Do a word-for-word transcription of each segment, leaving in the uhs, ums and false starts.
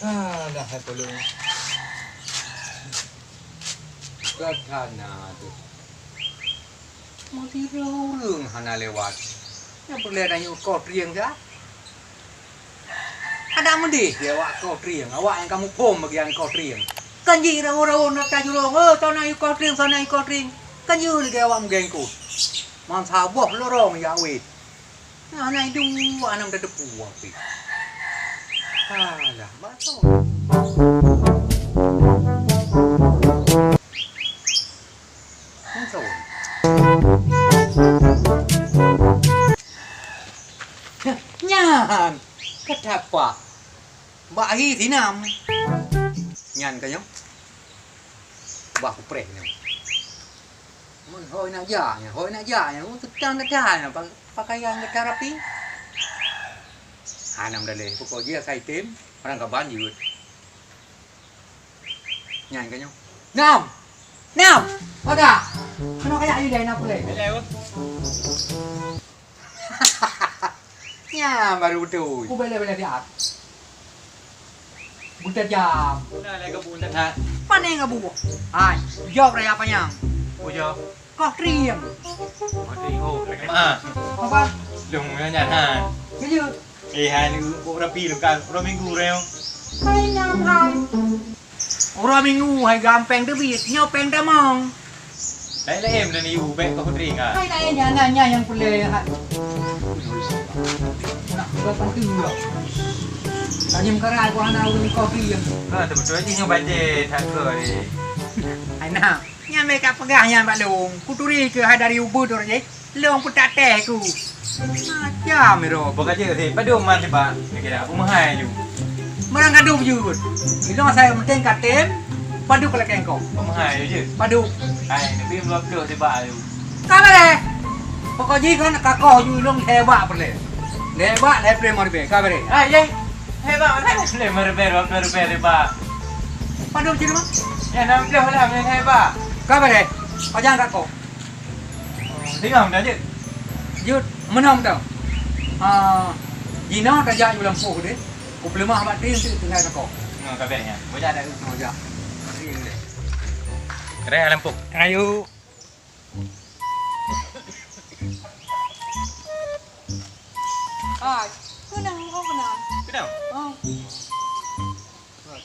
Alah, hai tulung. Gata na tu. Meusira ureueng hana lewat. Nyang peureulée tanyoe koh trieng dah. Adak meudeh di awak koh trieng, awak nyang ka muphom bagian koh trieng. Kan jih rawoe-rawoe na tajurong, "Oh, soe na yue koh trieng, soe na yue koh trieng." Kan jih lagée awak meugengkot. Man saboh lorong jak wét. Nah, na idua aneuëk tateupeue api. Alah, basoe. Nyan, keutapa? Bak hi sinam. Nyan ka nyoe. Bah kupreh nyoe. Mun hôi nak jak nyan, hôi nak jak nyan, oh, teutang dah nyan, pa-, pakaian gata rapi. Hana meudaleh, pokok jih asai tem, barang kaban jeuet. Nyan ka nyoe. Nam! Nam! Pada! Keunoe kajak ayue dai na pulai. Nyan baru beutôi. Ku bela-bela siat. Buta jam. Nah, lagi buta that. Pane ngabu? Hai, jaweueb raya panyang. Ku jaweueb. Koh trieng. Koh trieng, oh, lagi mah. Apa? Lông nyan, ha. Kejut. Eh, hai, ni, ureueng rapi lôn kan, uroe Minggu, uroe. Hai, nyang hai. Uroe Minggu, hai, gampeng teubiet, nyoe péng tamong. Laén-laén na yue, bèk koh trieng, ha. Hai, laén, nyan, nyan, nyan nyang peureulée, hai. Nak buat pantu, ya. Tanyam karai, ku hana ureueng koh trieng. Ha, teubeutôi jih nyoe bajée, that keu ni. Hai, nah. Nyan meuka peugah nyan bak lôn, kuturi keu hai dari ubeut ureueng jih, lôn peutak teh ku. Macam iro. Boh ka jeuet, padum man sibak, neukira peumaha ju. Meurang gadoh jeuet. Ilôn asai meunteng ka tem, padum ka lakée engkau. Peumaha ju jeuet. Padum. Hai, neubri dua ploh sibak ju. Ka beureh. Pokok jih kon ka koh ju ilôn lhèe bak peureulèe. Lhèe bak lhèe pleh lima ribèe, ka beureh. Hai, jai. Lhèe bak mana? Lhèe lima ribèe, dua ploh ribèe lhèe bak. Padum cit mah? Ya, enam ploh lah, lhèe bak. Ka beureh. Pajan ka koh. Singoh meunan jeuet? Jeuet, meunan meunan. Ah, jinoe tajak u lampôh deh. Kupeuleumah bak tim tu tinggai sakoe. Nyoe ka bèk nyan. Bajak dah. Oh, jak. Keren lampôh. Ayo. Hai, kenang, oh kenang. Kenang? Oh.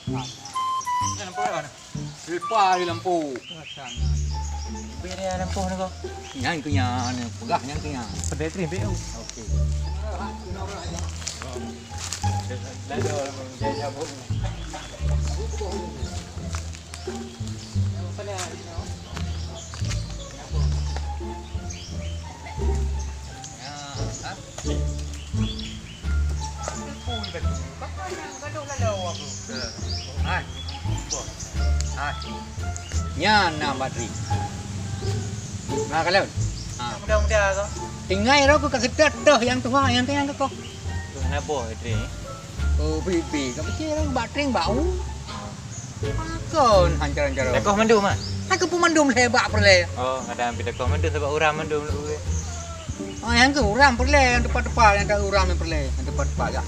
Nyan lampôh dah, nah. Leupah di lampôh. Beri lampôh ni kau. Nyan keu nyan, peugah nyan keu nyan. Sampai kering, beri tu. Okey. Lalu, lalu, lalu, lalu. Nyan na batri. Na kalon. Ha. Muda-muda tu. Tinggai roh ku ka seutôt toh nyang tuha, nyang teuh nyang keukoh. Tu hana boh batri. Oh, bibi, ka pike roh batri bau. Pakon hancar-hancar. Dakoh mandum ah? Aku pun mandum lhèe bak peureulèe. Oh, kadang pih dakoh mandum sabab uram mandum lôn. Oh, nyang keu uram peureulèe, nyang tepat-tepat, nyang keu uram nyang peureulèe, nyang tepat-tepat ya.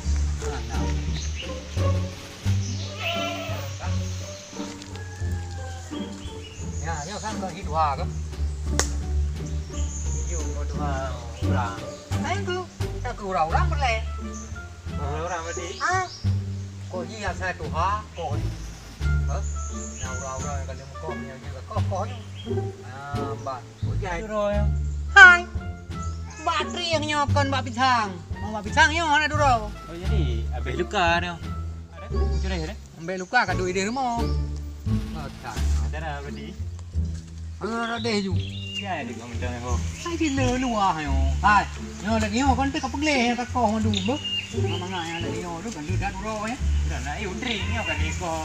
Ya, nyoe kan bagi dua ke? Tujuh puluh dua orang. Lain tu, tak ke orang-orang peureulèe. Orang berarti? Ah. Kok ji asai tuha, kok ji. Hah? Nyang orang-orang nyang kali mukoh, nyang ji koh, koh nyoe. Ah, mbak. Kok ji hai duro nyoe. Hai. Mbak Tri nyang nyoe kon mbak pisang. Mau mbak pisang nyoe hana duro. Oh, jadi habis luka nyoe. Ada? Curi ada? Ambek luka ka duek idéh rumoh. Otak. Ada dah berarti. Hana deh ju. Ya, dia kau macam ni, oh. Hai, gila luah nyoe. Hai, nyoe lagi nyoe, kon teu ka peugleh, ka koh mandum, beuh. Mangat nyang lagi nyoe tu, kan dia dah dua, ya. Dah nak, eh, udri, nyoe kan dia koh.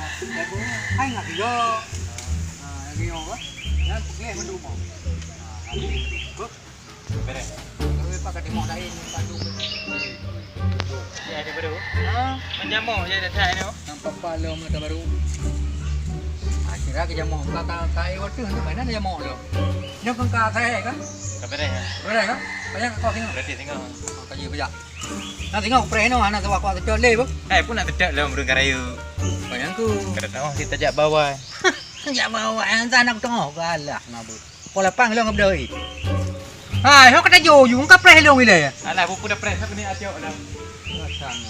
Hai, ngak tiga. Ha, lagi nyoe, kan? Nyan peugleh mandum, oh. Ha, beuh. Bereh. Tapi pakai timok lain, batu. Ya, ada baru. Ha? Menjamu je dah tak, no? Nampak pala mata baru. Akhirnya ke jamu, kata, kata, eh, waktu tu, mana jamu tu? Nyoe kon ka asai kan? Ka beres, ya? Beres, kan? Payah kau tengok. Berarti tengok. Oh, kau je payah. Nah, tengok preh noh, anak sawah kau teucok lé, bu. Eh, pun nak teucok lom ureueng ka rayeuk. Payah ku. Kada tahu si tajak bawah. Tajak bawah, yang sana aku tengok. Galah, mabuk. Kau lapang lom ngebdoi. Hai, ho kata jo, ju, engkau preh lom ilé. Alah, buku dah preh, siapa ni acok dah? Rasanya.